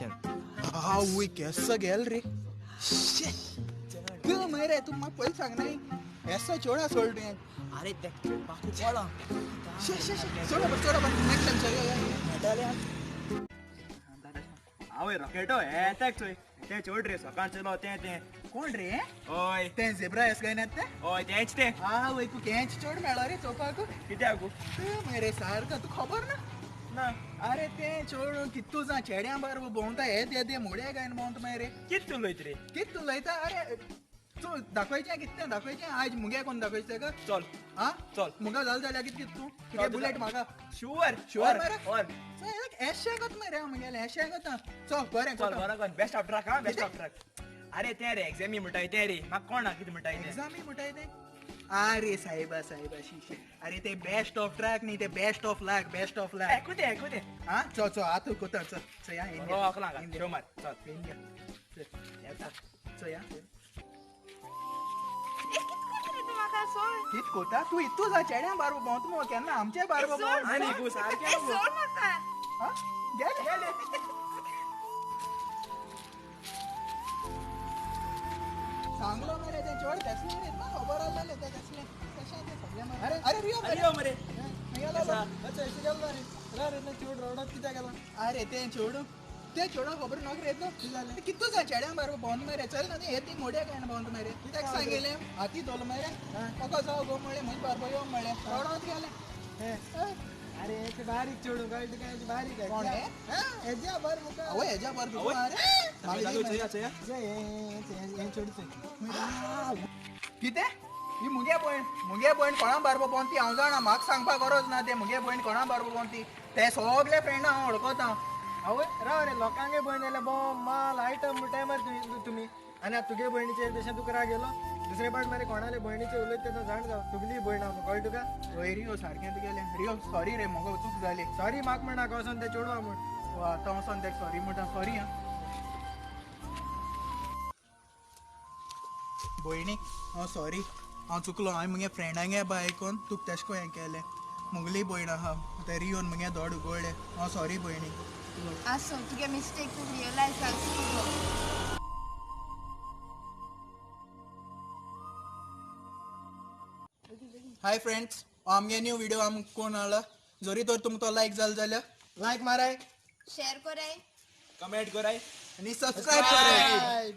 Tension. हाँ वही कैसा गेल रे। क्यों मेरे तू मैं पहले सांग नहीं ऐसा छोड़ा सोल रहे। अरे देख बाकू बोला शे शे शे छोड़ा पर नेक्स्ट टाइम चल यार डाले आवे रॉकेटो है तक तो ते छोड़ रे सकाळ चलो ते ते कोण रे? ओय ते जेब्रा एस गए ना ते। ओय तेच ते। हां वय तू केंच छोड़ मेळो रे चोपाक कित्याक मेरे सारका तू खबर ना ना। अरे ते छोड़ कितू जा चेड्या बार भोंवता हे ते ते मोड्या गायन भोंवता मागीर कित तू उलयत रे? कित तू उलयता? अरे तू दाखवायचें कितें दाखवायचें आज मुगे कोण दाखवायचें ताका? चल आं चल मुगा जाल जाल्यार कित कित तूं तुगे बुलेट म्हाका शुअर शुअर मरे और एशें कोत मरे मुगेलें एशें कोता। चल बरें चल बरें कोन बेस्ट ऑफ ट्रक। हां बेस्ट ऑफ ट्रक। अरे ते रे एग्जामी म्हणटाय ते रे म्हाका कोण कितें म्हणटाय ते एग्जामी म्हणटाय ते? अरे साहेबा साहेबा शी अरे ते बेस्ट ऑफ ट्रॅक न्ही ते best of luck best of luck. ऐकू दे ऐकू दे। हां चल चल आतां कोता चल चल या इंडिया वकला शो मार चल इंडिया चल येता चल या कित कोता तू इतू जा चेड्या बारबो भोंवता मगो केन्ना आमचे बारबो भोंवता आनी गो सारकें सोड म्हाका। हां गेले गेले सांगलो मरे ते चोड तसलें रे ना खबर आसलें ते तसलें तशें ते सगळें मरे। अरे अरे रियो मरे रियो मरे गेलो अच्छा ऐसे गेलो रे रे रे चोड रोडात कित्याक गेला? अरे ते चोड ते चोडा खबर नोक रे तो कितू जा चेड्या बारबो भोंवता मरे चल ना हे ती मोड्या काय भोंवता मरे कित्याक सांगिलें हाती धोल मरे म्हाका जावं गो म्हळें म्हज बारबो यो म्हळें रोडात गेलें। अरे एक बारीक चेडूं कळ्ळें तुका बारीक कोण हे? हेज्या बर मुखार आवय हेज्या बर तुका। अरे चया चया हे चेडूं कितें ही मुगे भयण कोणा बारबो भोंवती हांव जाणा म्हाका सांगपाक गरज ना ते मुगे भयण कोणा बारबो भोंवती ते सगळे फ्रेंडां हांव वळखता। आवय राव रे लोकांगे भयण जाल्यार बॉम्ब माल आयटम म्हणटाय मरे तुमी आनी आतां तुगे भयणीचेर तशें तुका राग येयलो दुसरे पाट मरे कोणाले भयणीचेर उलयत तेन्ना जाण जाव तुगली भयण आहा कळ्ळें तुका? वय रियो सारकें तुगेलें रियो सॉरी रे म्हाका चूक जाली सॉरी म्हाका म्हणनाका वचोन तें चेडवा म्हूण आतां वचोन तेका सॉरी म्हणटा सॉरी आं भयणी हांव सॉरी हांव चुकलो हांवें मुगे फ्रेंडांगे बाय आयकोन तुका तेश कोन हें केलें मुगली भयण आहा ते रियोन मुगे दोड उगडले हांव सॉरी भयणी। आसूं तुगे मिस्टेक तुका रियलायज जालो। हाय फ्रेंड्स आमगे न्यू व्हिडिओ आम कोण आला जरी तर तुमकां तो लायक जालो जाल्यार लायक माराय शेअर कराय कमेंट कराय आनी सबस्क्रायब कराय।